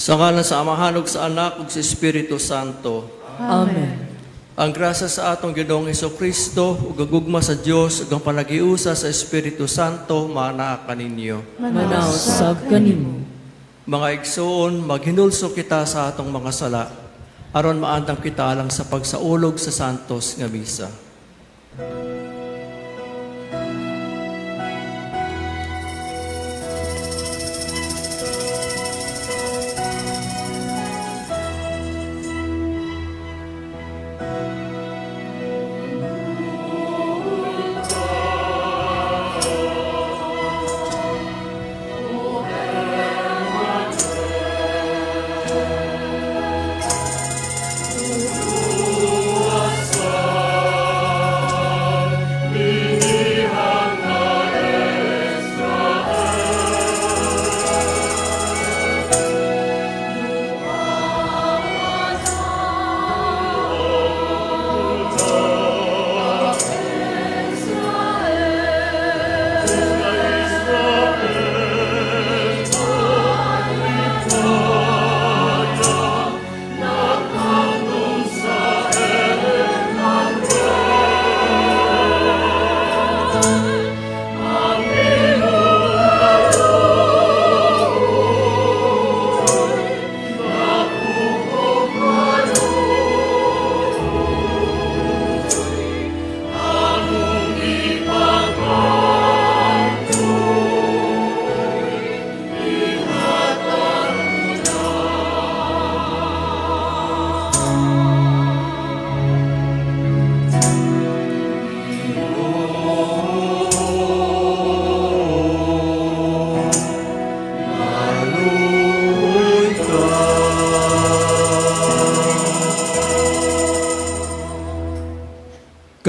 Sa ngalan sa Amahan ug sa Anak ug sa Espiritu Santo. Amen. Ang grasya sa atong Ginoong Kristo ug ang gugma sa Dios ug ang panagiusa sa Espiritu Santo maanaa kaninyo. Manaa usab kanimo. Mga igsoon, maghinulso kita sa atong mga sala aron maandam kita alang sa pagsaulog sa santos nga misa.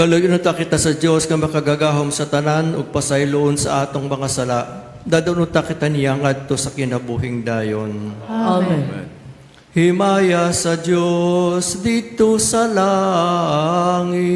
Kaluoy ta kita sa Dios nga makagagahom sa tanan ug pasayloon sa atong mga sala. Dadon ta kita niya ngadto sa kinabuhing dayon. Amen. Himaya sa Dios didto sa langit.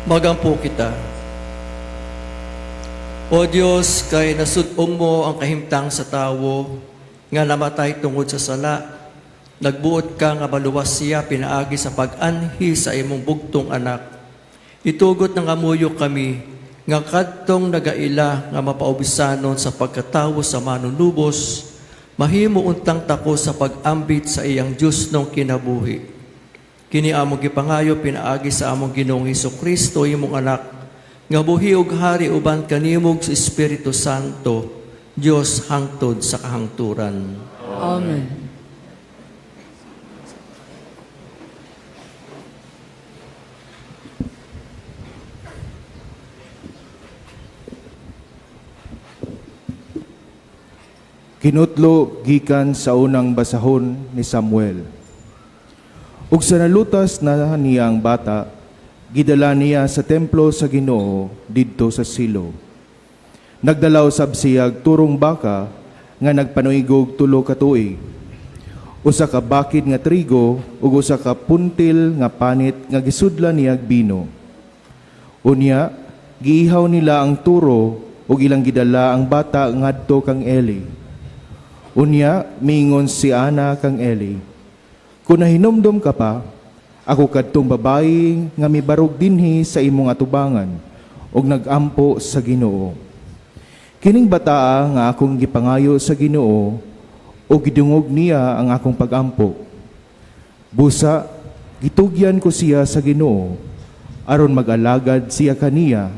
Magampo kita. O Dios, kay nasud-ong mo ang kahimtang sa tawo nga namatay tungod sa sala. Nagbuot ka nga maluwas siya pinaagi sa pag-anhi sa imong bugtong anak. Itugot ng amuyo kami nga kadtong nagaila nga mapaubisanon sa pagkatawo sa manunubos, mahimo untang tako sa pag-ambit sa iyang Diyos nung kinabuhi. Kini among gipangayo pinaagi sa among Ginoong Kristo, imong anak, nga buhi ug hari uban kanimo sa Espiritu Santo, Dios hangtod sa kahangturan. Amen. Kinutlo gikan sa unang basahon ni Samuel. Ug sa nalutas na niya ang bata, gidala niya sa templo sa Ginoo didto sa Silo. Nagdala usab siyag turong baka nga nagpanuigog 3 ka tuig. Usa ka bakid nga trigo ug usa ka puntil nga panit nga gisudlan niyag bino. Unya, giihaw nila ang turo ug ilang gidala ang bata ngadto kang Eli. Unya, miingon si Ana kang Eli, "Kung nahinumdom ka pa, ako kadtong babayi nga mibarog dinhi sa imong atubangan ug nagampo sa Ginoo. Kining bataa nga akong gipangayo sa Ginoo ug gidungog niya ang akong pagampo. Busa, gitugyan ko siya sa Ginoo aron mag-alagad siya kaniya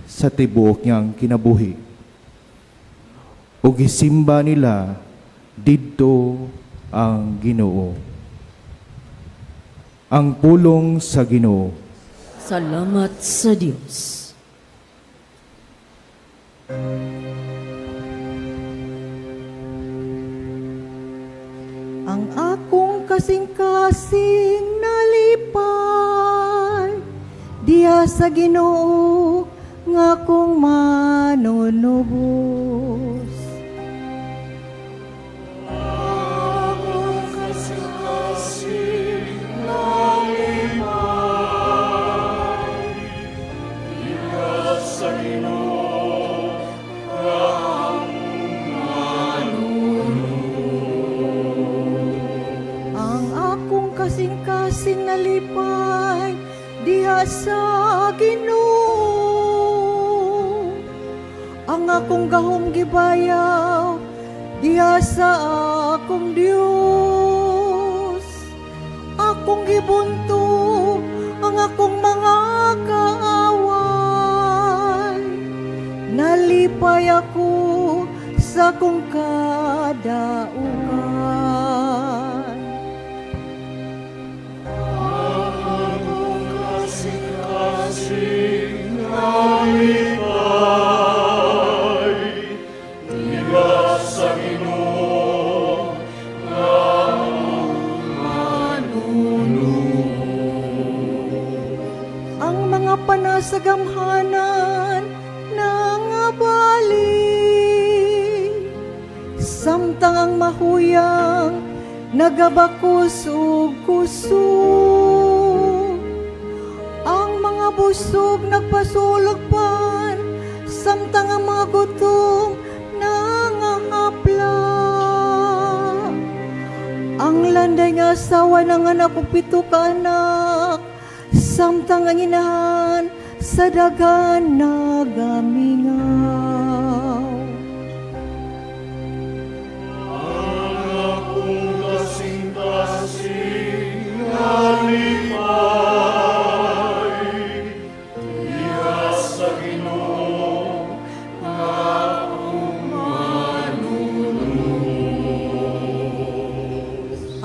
sa tibuok niyang kinabuhi." Ug gisimba nila didto ang Ginoo. Ang pulong sa Ginoo. Salamat sa Dios. Ang akong kasing-kasing nalipay diha sa Ginoo nga akong manunubos. Ang akong kasing-kasing nalipay diha sa Ginoo. Ang akong gahom gibayaw diha sa akong Dios. Akong gibuntog ang akong mga kaaway. Nalipay ako sa akong kadaugan. Ang mga panasagamhanan nangabali, samtang ang mahuyang nagabakos ug kusog. Ang mga busog nagpasulagpan, samtang ang mga gutom nangahapla. Ang landay nga asawa ng anak ug 7 ka anak, samtang ang inahan sa dagan nagamingaw.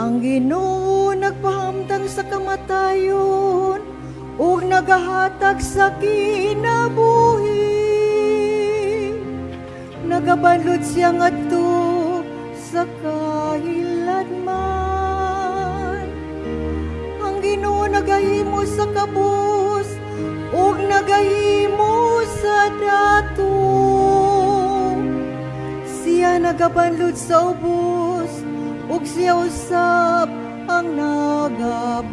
Ang Ginoo nagpahamtang sa kamatayon ug nagahatag sa kinabuhi. Nagabanlod siya ngadto sa kahiladman. Ang Ginoo nagahimo sa kabus ug nagahimo sa dato. Siya nagabanlod sa ubos ug siya usab ang nagabayaw.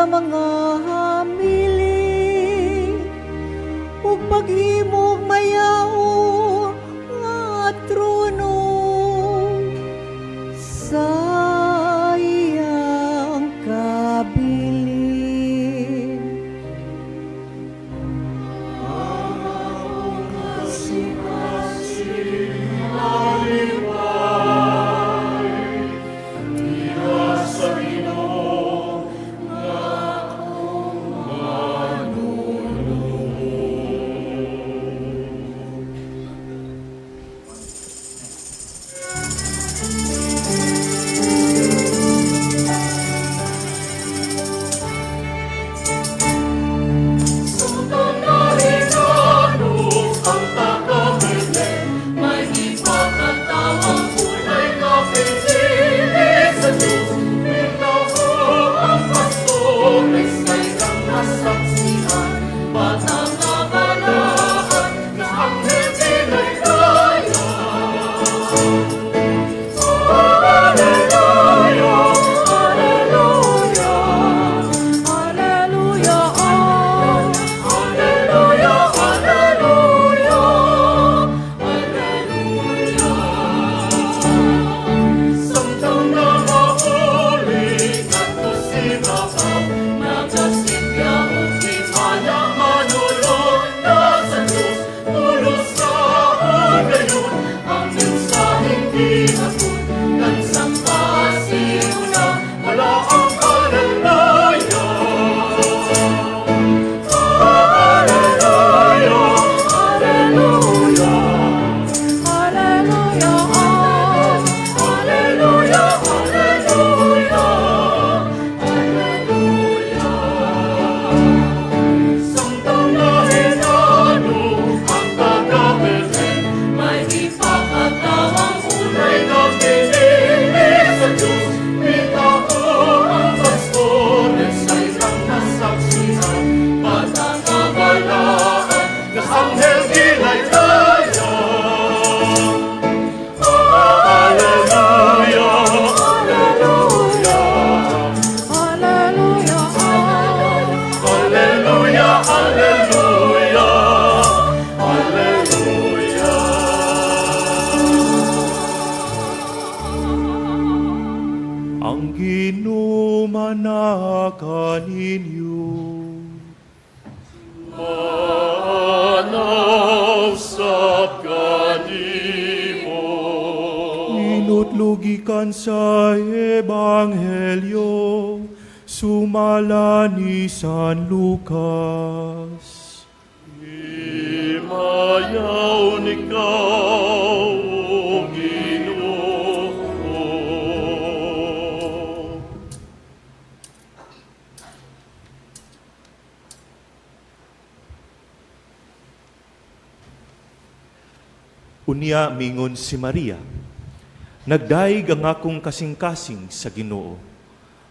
sa mga hamili ug paghimog mayaon nga trono sa iyang kabilin. Ang Ginoo manaka ninyo. Manaw sab kanimo. Minutlo gikan sa Ebanghelyo, sumala ni San Lucas. Himayaw ikaw, O Ginoo. Unya mingon si Maria, "Nagdayeg ang akong kasing-kasing sa Ginoo,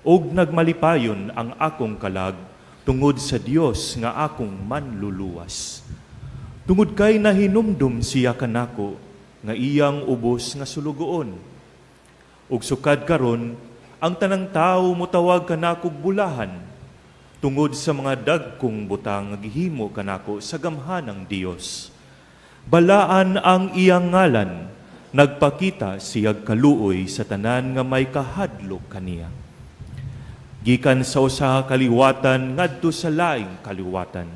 ug nagmalipayon ang akong kalag tungod sa Dios nga akong manluluwas. Tungod kay nahinumdum siya kanako nga iyang ubos nga sulugoon. Ug sukad karon ang tanang tawo motawag kanakog bulahan tungod sa mga dagkong butang nga gihimo kanako sa gamhanang Dios. Balaan ang iyang ngalan, nagpakita siyag kaluoy sa tanan nga may kahadlok kaniya. Gikan sa usa ka kaliwatan ngadto sa laing kaliwatan,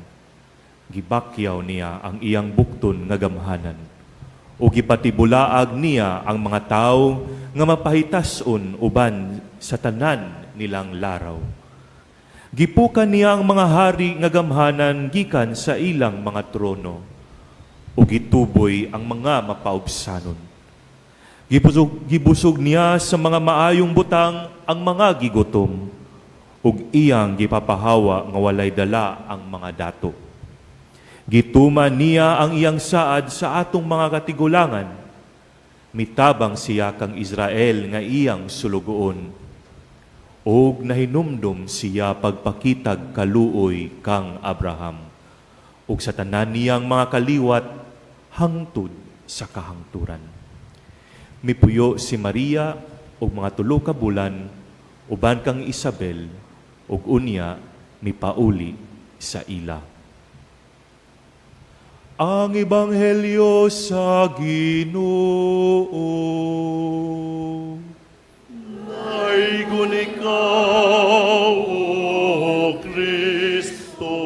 gibakyaw niya ang iyang bukton nga gamhanan. O gipatibulaag niya ang mga tawo nga mapahitas-on uban sa tanan nilang laraw. Gipukan niya ang mga hari nga gamhanan gikan sa ilang mga trono ug gituboy ang mga mapaubsanon. Gibusog niya sa mga maayong butang ang mga gigutom ug iyang gipapahawa nga walay dala ang mga dato. Gituman niya ang iyang saad sa atong mga katigulangan. Mitabang siya kang Israel nga iyang sulugoon. Og nahinumdum siya pagpakitag kaluoy kang Abraham ug sa tanan niyang mga kaliwat hangtod sa kahangturan." Mipuyo si Maria og mga 3 ka bulan uban kang Isabel. ug unya mipauli sa ila. Ang Ebanghelyo sa Ginoo. Daygon ikaw, O Kristo.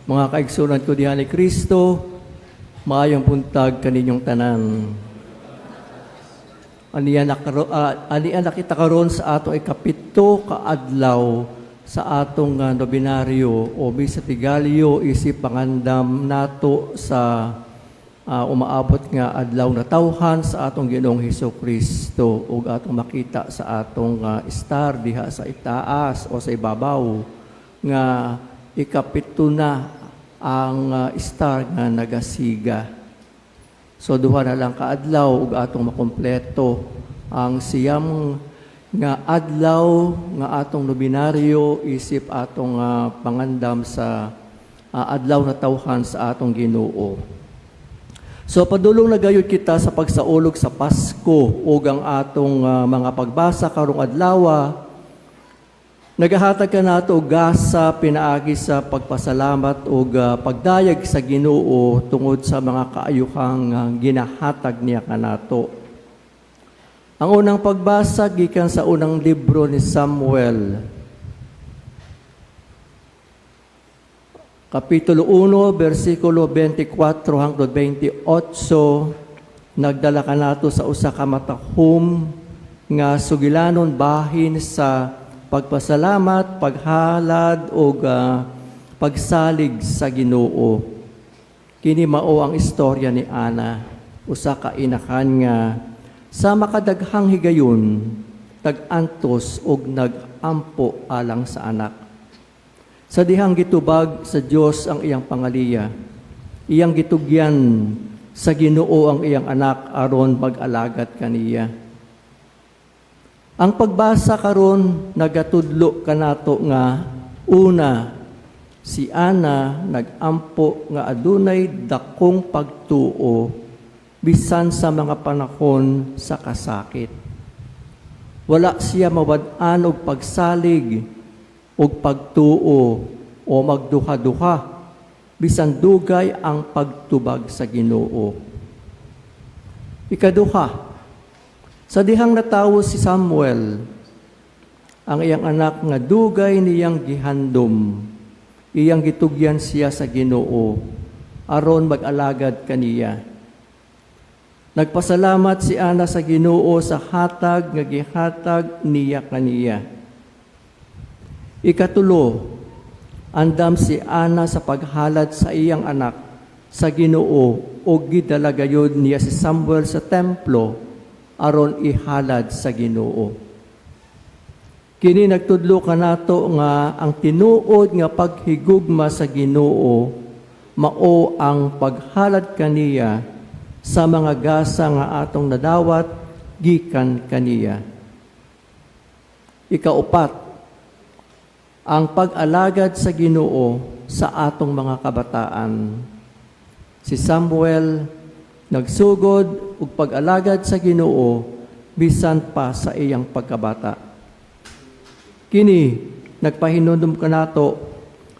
Mga kaigsunan ko diha ni Kristo, maayong buntag kaninyong tanan. Aniya nakita karon sa ato ikapito ka adlaw sa atong nobinaryo o Misa Tigalyo isip pangandam nato sa umaabot nga adlaw na tawhan sa atong Ginoong Hesus Kristo ug atong makita sa atong star diha sa itaas o sa ibabaw nga ikapito na ang star nga nagasiga. So duha na lang kaadlaw ug atong makumpleto ang siyam nga adlaw nga atong nobinaryo isip atong pangandam sa adlaw na tawhan sa atong Ginoo. So padulong na gayud kita sa pagsaulog sa Pasko ug ang atong mga pagbasa karong adlawa. Nagahatag ka nato og gasa pinaagi sa pagpasalamat ug pagdayag sa Ginoo tungod sa mga kaayuhang ginahatag niya kanato. Ang unang pagbasa gikan sa unang libro ni Samuel, Kapitulo 1, versikulo 24 hangtod 28, nagdala kanato sa usa ka matahom nga sugilanon bahin sa pagpasalamat, paghalad ug pagsalig sa Ginoo. Kini mao ang istorya ni Ana, usa ka inakan nga sa makadaghang higayon tag-antos ug nag-ampo alang sa anak. Sa dihang gitubag sa Dios ang iyang pangaliya, iyang gitugyan sa Ginoo ang iyang anak aron mag-alagad kaniya. Ang pagbasa karon nagatudlo kanato nga una, si Ana nagampo nga adunay dakong pagtuo bisan sa mga panahon sa kasakit. Wala siya mawad-an og pagsalig og pagtuo o magduha-duha bisan dugay ang pagtubag sa Ginoo. Ikaduha, sa dihang natawo si Samuel, ang iyang anak nga dugay niyang gihandom, iyang gitugyan siya sa Ginoo aron mag-alagad kaniya. Nagpasalamat si Ana sa Ginoo sa hatag nga gihatag niya kaniya. Ikatulo, andam si Ana sa paghalad sa iyang anak sa Ginoo ug gidala gayud niya si Samuel sa templo aron ihalad sa Ginoo. Kini nagtudlo kanato nga ang tinuod nga paghigugma sa Ginoo mao ang paghalad kaniya sa mga gasa nga atong nadawat gikan kaniya. Ikaupat, ang pag-alagad sa Ginoo sa atong mga kabataan. Si Samuel nagsugod og pag-alagad sa Ginoo bisan pa sa iyang pagkabata. Kini nagpahinumdom kanato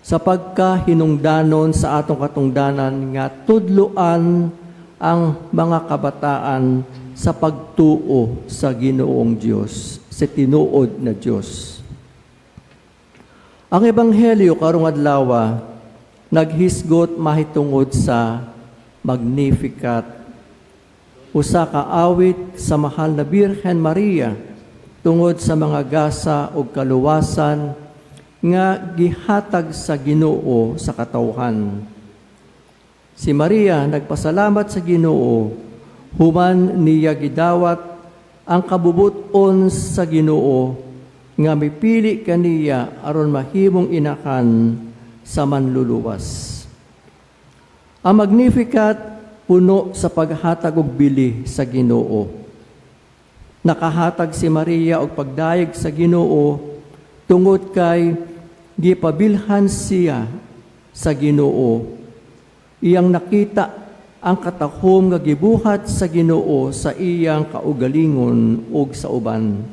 sa pagkahinungdanon sa atong katungdanan nga tudloan ang mga kabataan sa pagtuo sa Ginoong Dios, sa tinuod na Dios. Ang ebanghelyo karong adlaw naghisgot mahitungod sa Magnificat, usa ka awit sa mahal na Birhen Maria tungod sa mga gasa ug kaluwasan nga gihatag sa Ginoo sa katawhan. Si Maria nagpasalamat sa Ginoo human niya gidawat ang kabubut-on sa Ginoo nga mipili kaniya aron mahimong inakan sa manluluwas. Ang Magnificat puno sa paghatag og bili sa Ginoo. Nakahatag si Maria og pagdayeg sa Ginoo tungod kay gipabilhan siya sa Ginoo. Iyang nakita ang katahom nga gibuhat sa Ginoo sa iyang kaugalingon ug sa uban.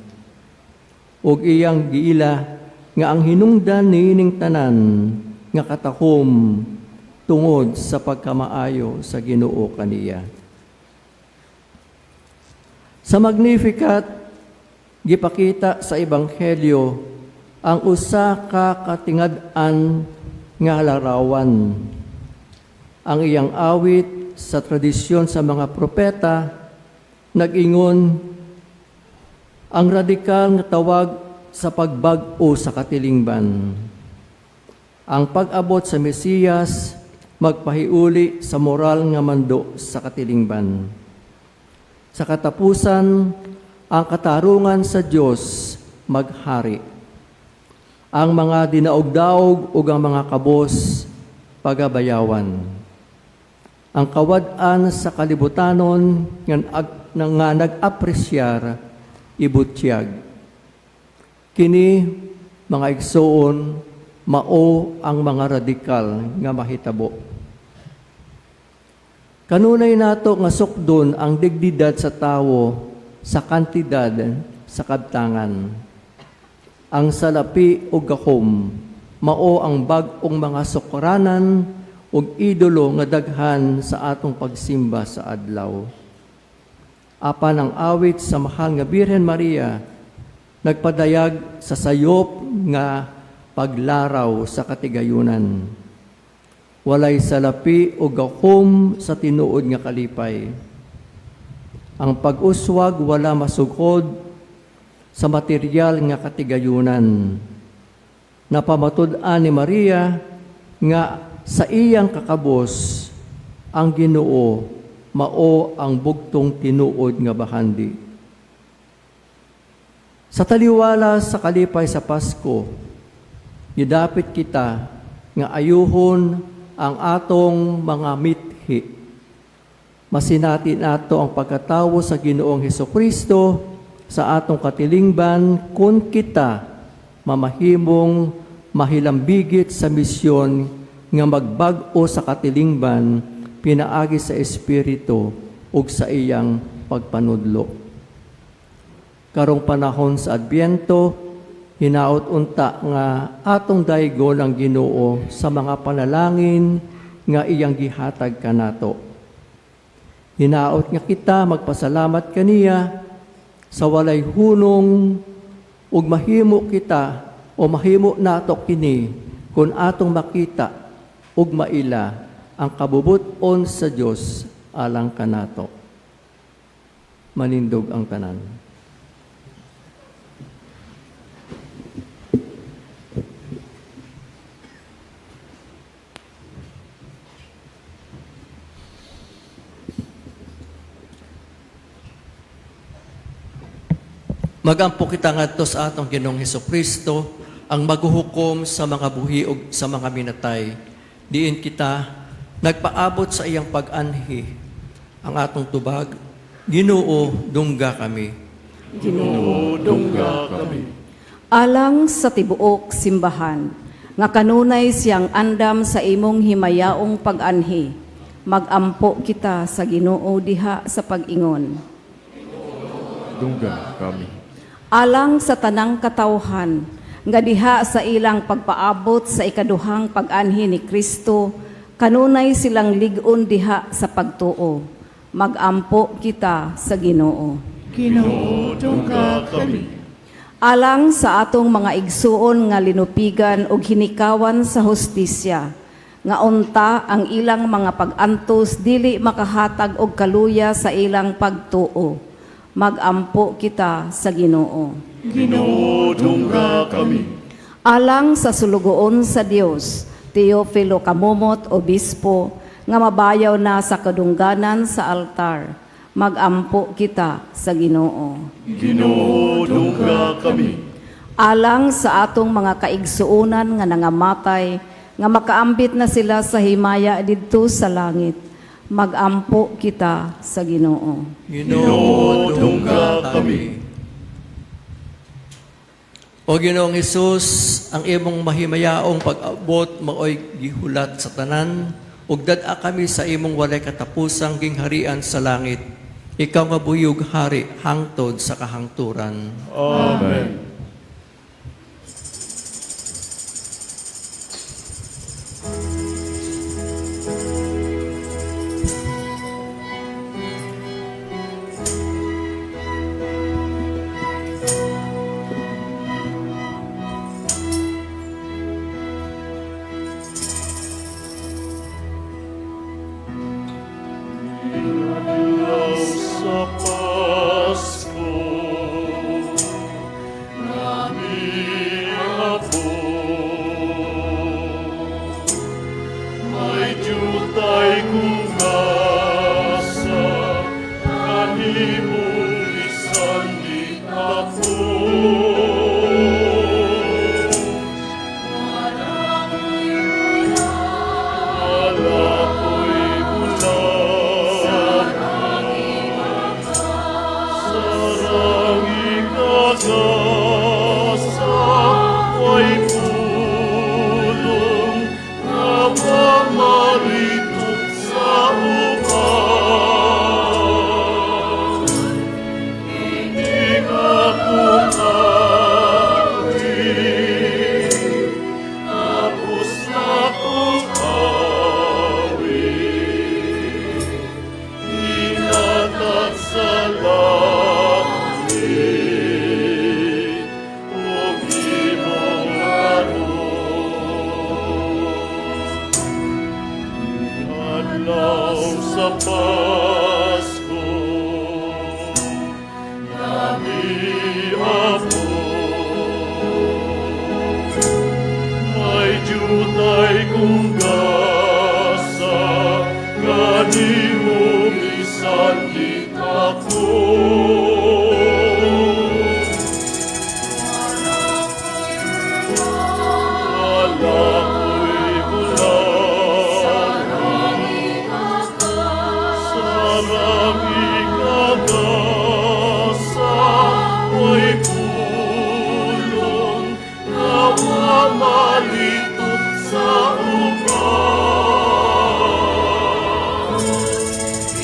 Ug iyang giila nga ang hinungdan niining tanan nga katahom tungod sa pagkamaayo sa Ginoo kaniya. Sa Magnificat, gipakita sa Ebanghelyo ang usa ka katingad-an nga larawan. Ang iyang awit sa tradisyon sa mga propeta nag-ingon ang radikal nga tawag sa pagbag-o sa katilingban. Ang pag-abot sa Mesiyas magpahiuli sa moral nga mando sa katilingban. Sa katapusan, ang katarungan sa Dios maghari. Ang mga dinaog-daog ug ang mga kabos pagabayawan. Ang kawad-an sa kalibutanon nga nag-apresyar ibutyag. Kini, mga igsoon, mao ang mga radikal nga mahitabo. Kanunay nato nga sukdon ang dignidad sa tawo sa kantidad sa kabtangan. Ang salapi o gahom mao ang bag-ong mga sukranan ug idolo nga daghan sa atong pagsimba sa adlaw. Apan ang awit sa mahal nga Birhen Maria nagpadayag sa sayop nga paglaraw sa katigayunan. Walay salapi o gahom sa tinuod nga kalipay. Ang pag-uswag wala masugod sa material nga katigayunan. Napamatud-an ni Maria nga sa iyang kakabos ang Ginoo mao ang bugtong tinuod nga bahandi. Sa taliwala sa kalipay sa Pasko, gidapit kita nga ayuhon ang atong mga mithi. Masinati nato ang pagkatawo sa Ginoong Hesukristo sa atong katilingban kung kita mamahimong mahilambigit sa misyon nga magbag-o sa katilingban pinaagi sa Espiritu ug sa iyang pagpanudlo. Karong panahon sa Adbyento, hinaot unta nga atong daygon ang Ginoo sa mga panalangin nga iyang gihatag kanato. Hinaot nga kita magpasalamat kaniya sa walay hunong ug mahimo kita o mahimo nato kini kung atong makita ug maila ang kabubut-on sa Dios alang kanato. Manindog ang tanan. Magampo kita ngadto sa atong Ginoong Hesukristo ang maghuhukom sa mga buhi ug sa mga minatay. Diin kita nagpaabot sa iyang pag-anhi ang atong tubag. Ginoo, dungga kami. Ginoo, dungga kami. Alang sa tibuok simbahan, nga kanunay siyang andam sa imong himayaong pag-anhi, magampo kita sa Ginoo diha sa pag-ingon. Dungga kami. Alang sa tanang katawhan, nga diha sa ilang pagpaabot sa ikaduhang pag-anhi ni Kristo, kanunay silang lig-on diha sa pagtuo. Magampo kita sa Ginoo. Ginoo, dungga kami. Alang sa atong mga igsuon nga linupigan ug hinikawan sa hustisya, nga unta ang ilang mga pag-antos dili makahatag og kaluya sa ilang pagtuo. Magampo kita sa Ginoo. Ginoo, dungga kami. Alang sa sulugoon sa Dios, Teofilo Kamumot, Obispo, nga mabayaw na sa kadungganan sa altar, magampo kita sa Ginoo. Ginoo, dungga kami. Alang sa atong mga kaigsuonan nga nangamatay, nga makaambit na sila sa himaya didto sa langit, magampo kita sa Ginoo. Ginoo, dungga kami. O Ginoong Hesus, ang imong mahimayaong pag-abot maoy gihulat sa tanan. Ug dad-a kami sa imong walay katapusang gingharian sa langit. Ikaw nga buhi ug hari hangtod sa kahangturan. Amen. Sa Pasko, nami ako, may jutay kungasa, kanimong bisan di ako. Wala ko'y bulan, sarang ikagasa, way pulong nga pamaritok sa uban. Hindi nga kung awit, tapos na kong awit. Inatag sa langit, ug imong aron. Adlaw sa Pasko, nami ako, may jutay kong gasa, kanimo bisan di ako. Wala ko'y bulan, sarang ikagasa, way pulong nga pamalitok sa uban.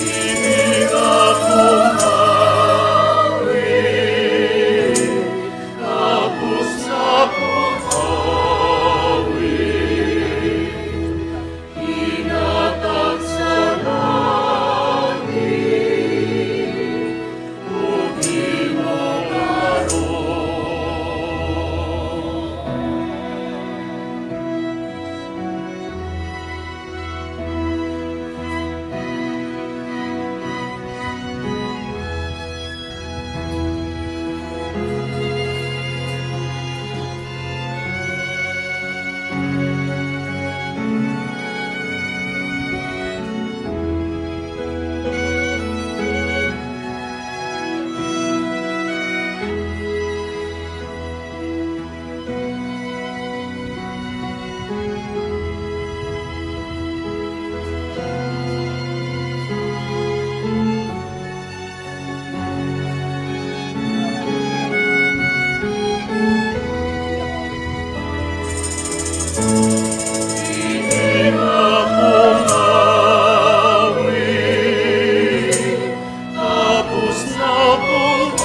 Ini akong awit, tapos na akong awit. Inatag sa langit, ug imong aron. Akong awit, tapos na akong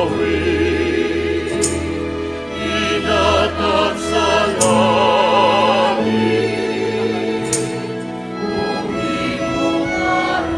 awit. Inatag sa langit, ug imong aron.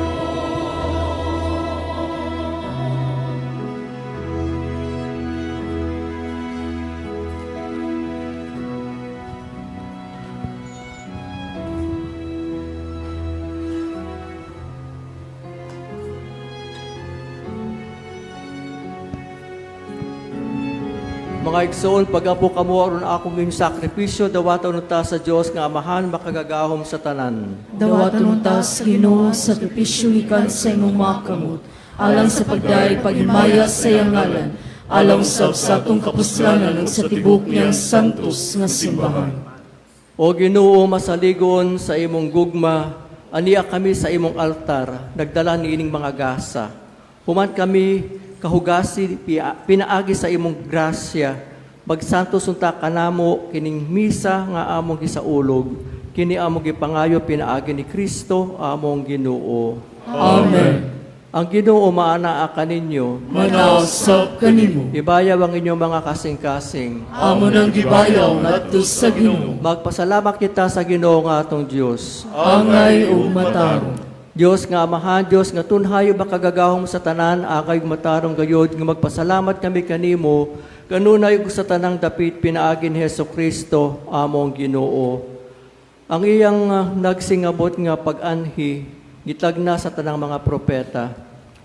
Mga igsoon, pag-apo kamo aron akong inyong sakripisyo, dawatan unta sa Dios nga Amahan makagagahom sa tanan. Dawaton unta sa Ginoo sa sakripisyo gikan sa imong mga kamot, alang sa pagdayeg paghimaya sa iyang ngalan, alang usab sa atong kapuslanan ug sa tibuok niyang santos nga simbahan. O Ginoo, masaligon sa imong gugma, ania kami sa imong altar, nagdala niining mga gasa. Human kami kahugasi pinaagi sa imong grasya, magsantos unta kanamo kining misa nga among gisaulog. Kini among gipangayo pinaagi ni Kristo among Ginoo. Amen. Ang Ginoo maanaa kaninyo. Manaa usab kanimo. Ibayaw ang inyong mga kasing-kasing. Amo nang gibayaw ngadto sa Ginoo. Magpasalamat kita sa Ginoo nga atong Dios. Angay ug matarong. Dios nga Amahan, Dios nga tunhay ug makagagahom sa tanan, angay ug matarong gayod nga magpasalamat kami kanimo kanunay ug sa tanang dapit pinaagi ni Hesus Kristo among Ginoo. Ang iyang nagsingabot nga pag-anhi gitagna sa tanang mga propeta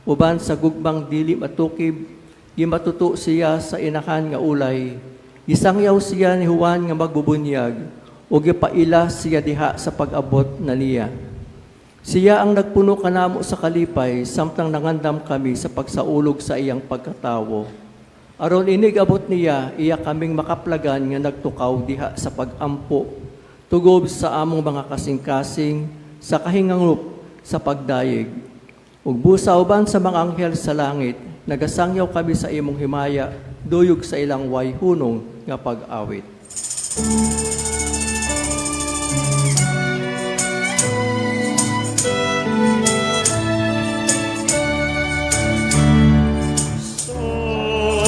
uban sa gugmang dili matukib, gimatuto siya sa inahan nga ulay. Gisangyaw siya ni Juan nga magbubunyag ug gipaila siya diha sa pag-abot na niya. Siya ang nagpuno kanamo sa kalipay samtang nangandam kami sa pagsaulog sa iyang pagkatawo. Aron inig abot niya, iya kaming makaplagan nga nagtukaw diha sa pagampo, tugob sa among mga kasing-kasing, sa kahingangup, sa pagdayeg. Ug busa uban sa mga anghel sa langit, nagasangyaw kami sa imong himaya, duyog sa ilang way hunong nga pag-awit.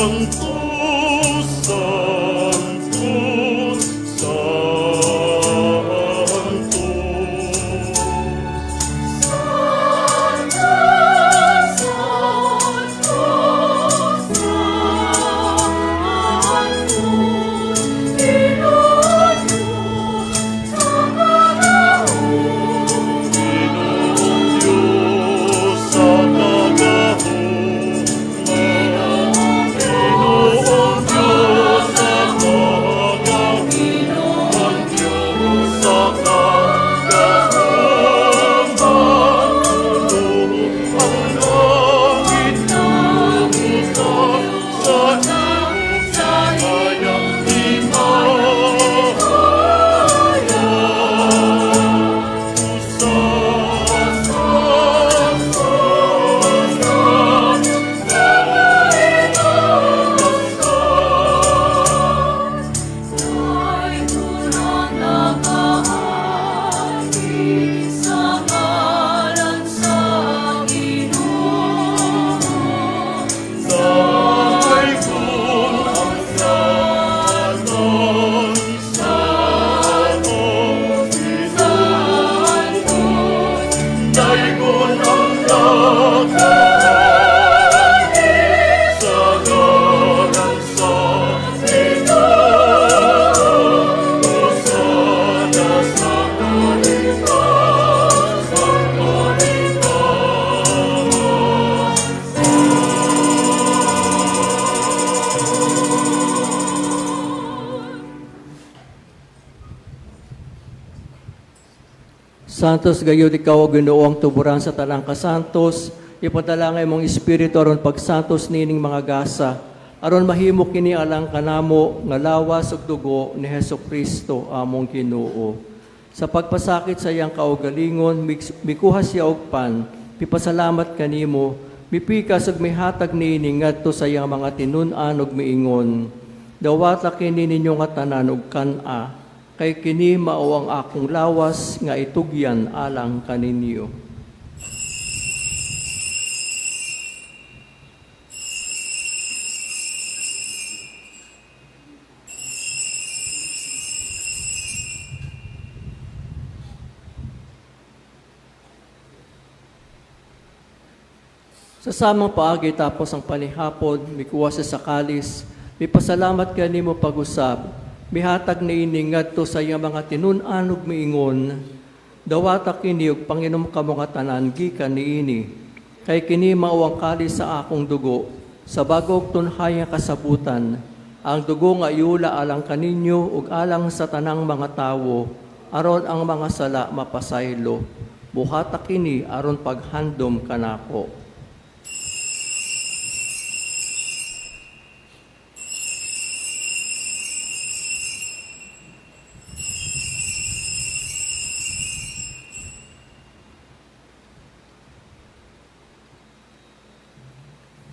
Santo, Santo, Santo. Ginoong Diyos sa kagahungan. Ginoong Diyos sa kagahungan. Diyos sa kagahungan. Puno ang langit lubusan sa iyong himaya. Daygon ang nagaani sa ngalan sa Ginoo. Hosana sa kalikasan, kalikasan. Santos gayud ikaw o Ginoo ang tuburan sa tanang kasantos, ipadala nga imong espiritu aron pagsantos nining mga gasa, aron mahimo kini alang kanamo nga lawas ug dugo ni Hesus Kristo among Ginoo. Sa pagpasakit sa iyang kaugalingon, mikuha siya og pan, pipasalamat kanimo, mipikas ug mihatag niini ngadto sa iyang mga tinun-an ug miingon. Dawata kini ninyo nga tanan ug kan-a, kay kini mao ang akong lawas nga itugyan alang kaninyo. Sa samang paagi tapos ang panihapon, mikuha siya sa kalis, mipasalamat kanimo pag-usab, mihatag niini ngadto sa iyang mga tinun-an ug miingon, dawata kini ug panginom kamo nga tanan gikan niini, kay kini mao ang kalis sa akong dugo, sa bag-ong tunhay nga kasabutan, ang dugo nga iula alang kaninyo ug alang sa tanang mga tawo, aron ang mga sala mapasaylo. Buhata kini aron paghandom kanako.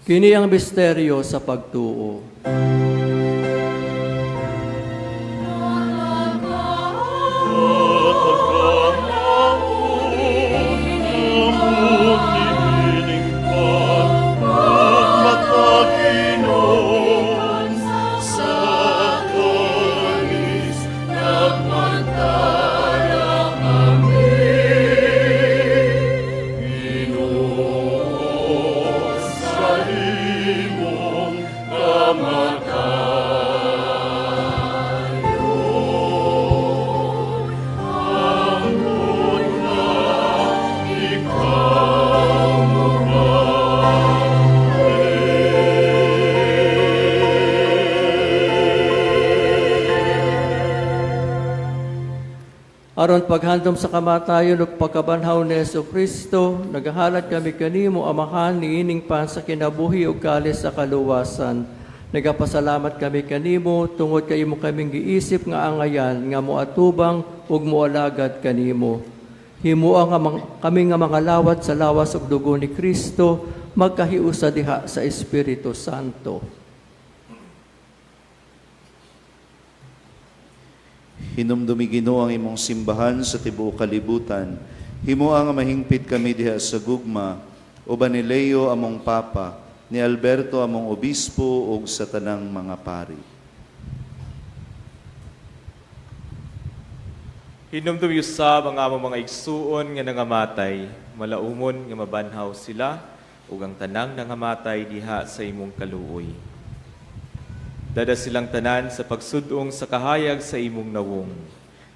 Kini ang misteryo sa pagtuo. At Aron paghandom sa kamatayon ug pagkabanhaw ni Hesus Kristo, nagahalad kami kanimo, Amahan, niining pan sa kinabuhi ug kalis sa kaluwasan. Nagapasalamat kami kanimo tungod kay imo kaming giisip nga angayan nga moatubang ug moalagad kanimo. Himoa nga kami nga mga lawat sa lawas ug dugo ni Kristo magkahiusa diha sa Espiritu Santo. Hinumdumi, Ginoo, ang imong simbahan sa tibuok kalibutan. Himoa nga mahingpit kami diha sa gugma uban ni Leo among Papa, ni Alberto among obispo ug sa tanang mga pari. Hinumdumi usab ang among mga igsuon nga nangamatay, malaumon nga mabanhaw sila ug ang tanang nangamatay diha sa imong kaluoy. Dada silang tanan sa pagsudong sa kahayag sa imong nawong.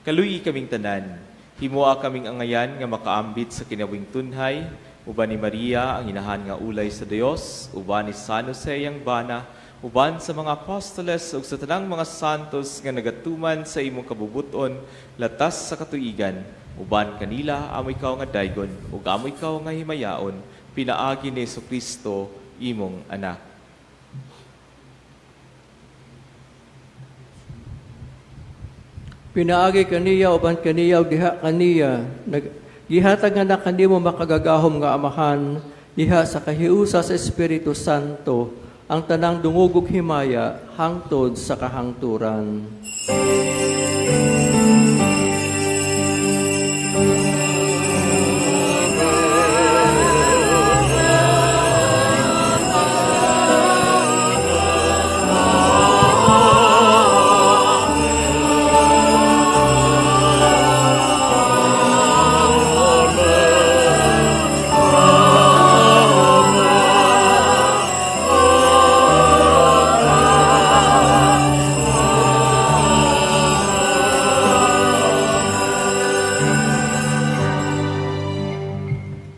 Kaluyi kaming tanan, himoa kaming angayan nga makaambit sa kinawing tunhay, uban ni Maria ang inahan nga ulay sa Dios, uban ni San Jose ang bana, uban sa mga apostoles ug sa tanang mga santos nga nagatuman sa imong kabubuton latas sa katuigan, uban kanila amo ikaw nga daygon ug amo ikaw nga himayaon, pinaagi ni Kristo imong anak. Pinaagi kaniya, uban kaniya ug diha kaniya, nag gihatag nga na kanimo, makagagahom nga Amahan, diha sa kahiusa sa Espiritu Santo, ang tanang dungog ug himaya hangtod sa kahangturan.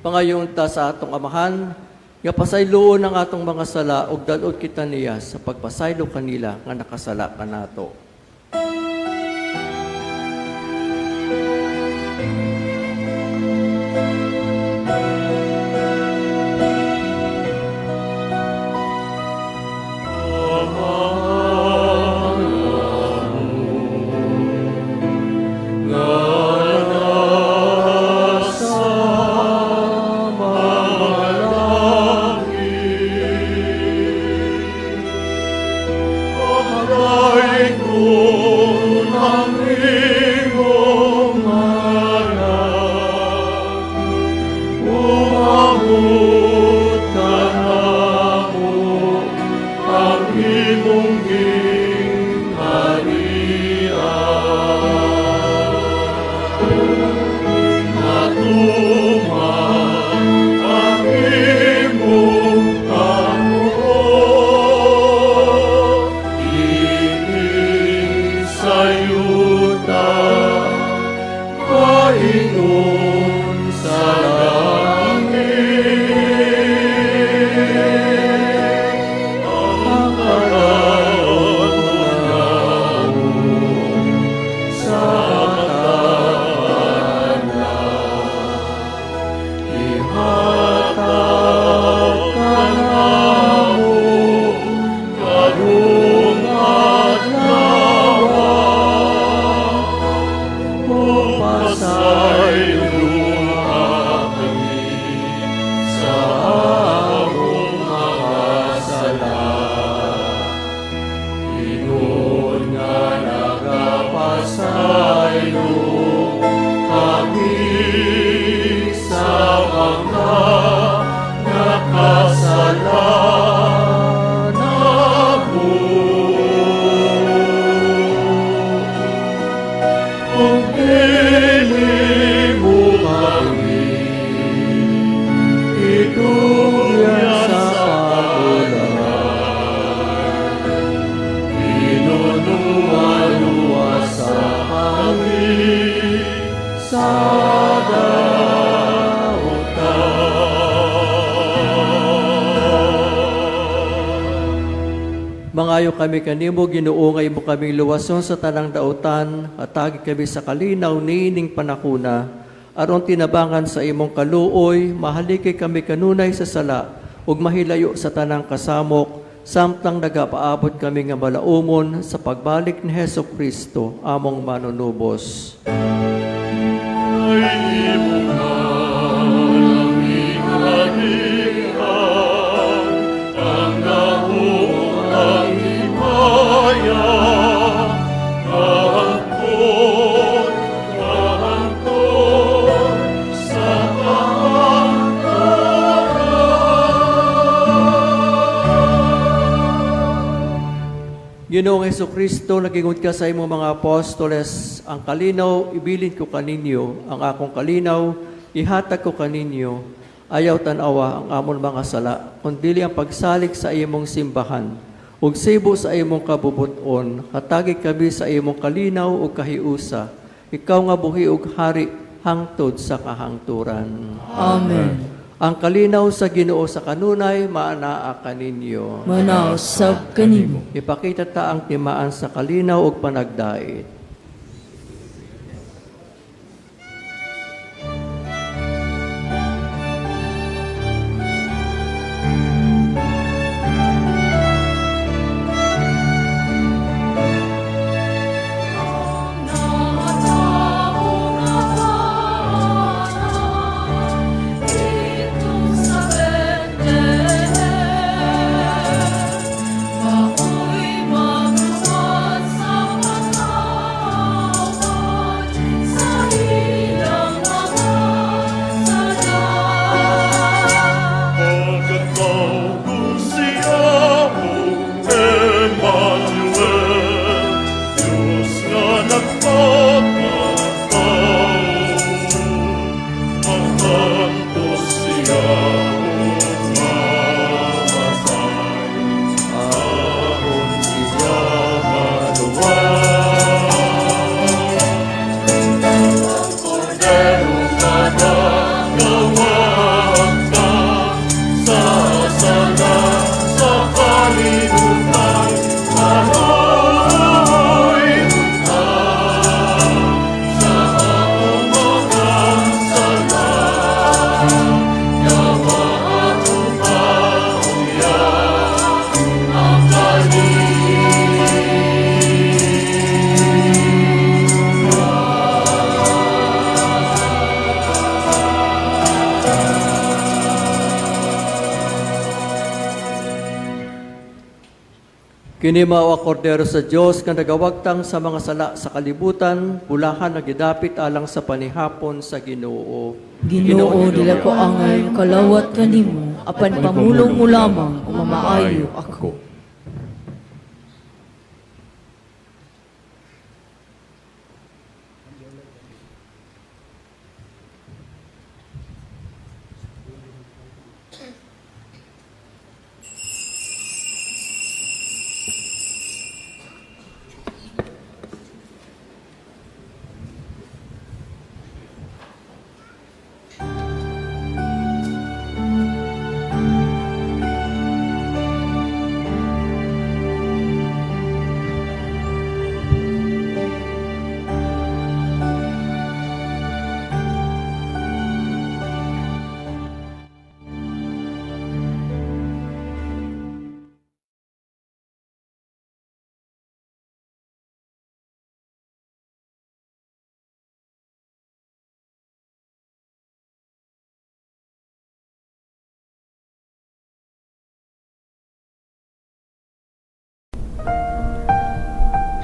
Pangayon ta sa atong Amahan nga pasayloon ang atong mga sala ug dal-on kita niya sa pagpasaylo kanila nga nakasala kanato. Mga Nagapangayo kami kanimo, Ginoo, nga imo kaming luwason sa tanang dautan, hatagi kami sa kalinaw niining panakuna, aron tinabangan sa imong kaluoy, mahaliki kami kanunay sa sala, ug mahilayo sa tanang kasamok, samtang nagapaabot kami nga malaumon sa pagbalik ni Heso Kristo, among manunubos. Ginoong Heso Kristo, nagingon ka sa imong mga apostoles, ang kalinaw ibilin ko kaninyo, ang akong kalinaw ihatag ko kaninyo. Ayaw tan-awa ang amon mga sala, kundili ang pagsalig sa imong simbahan. Ug sibo sa imong kabubuton, hatagi kami sa imong kalinaw ug kahiusa. Ikaw nga buhi ug hari hangtod sa kahangturan. Amen. Ang kalinaw sa Ginoo sa kanunay maanaa kaninyo. Manausab kanimo. Ipakita ta ang timaan sa kalinaw ug panagdait. Kini mao ang kordero sa Dios nga nagawagtang sa mga sala sa kalibutan, bulahan nga gidapit alang sa panihapon sa Ginoo. Ginoo, dili ko angay kalawat kanimo, apan pamulong mo lamang ug mamaayo ako.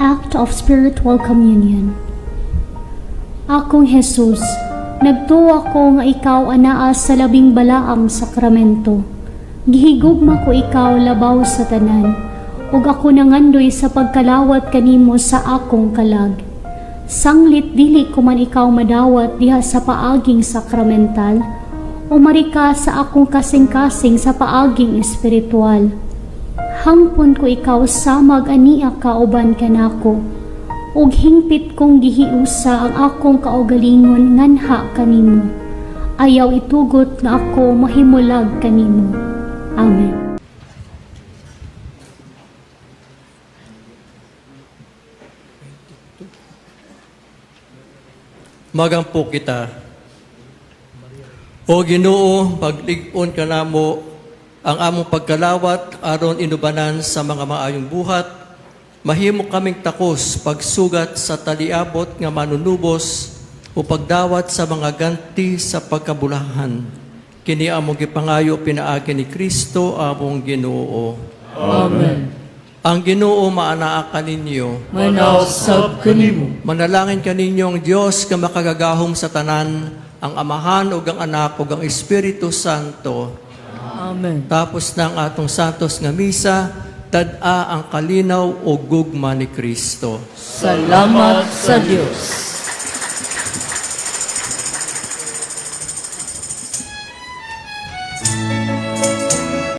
Act of Spiritual Communion. Akong Jesus, nagtuwa ko nga ikaw anaa sa labing balaang sakramento. Gihigugma ko ikaw labaw sa tanan, ug ako nangandoy sa pagkalawat kanimo sa akong kalag. Sanglit dili ko man ikaw madawat diha sa paaging sakramental, umari ka sa akong kasing-kasing sa paaging espiritual. Hangpon ko ikaw samag ania kauban kanako, ug hingpit kong gihiusa ang akong kaugalingon nganha kanimo. Ayaw itugot nga ako mahimulag kanimo. Amen. Magampo kita. O Ginoo, paglig-on ka namo ang among pagkalawat aron inubanan sa mga maayong buhat. Mahimo kaming takos pagsugat sa taliabot nga manunubos o pagdawat sa mga ganti sa pagkabulahan. Kini among gipangayo pinaagi ni Kristo among Ginoo. Amen. Ang Ginoo maanaa kaninyo. Manausab kanimo. Manalangin kaninyo ang Dios nga makagagahom sa tanan, ang Amahan ug ang Anak ug ang Espiritu Santo. Amen. Tapos ng atong santos nga misa, tad-a ang kalinaw o gugma ni Kristo. Salamat sa Dios.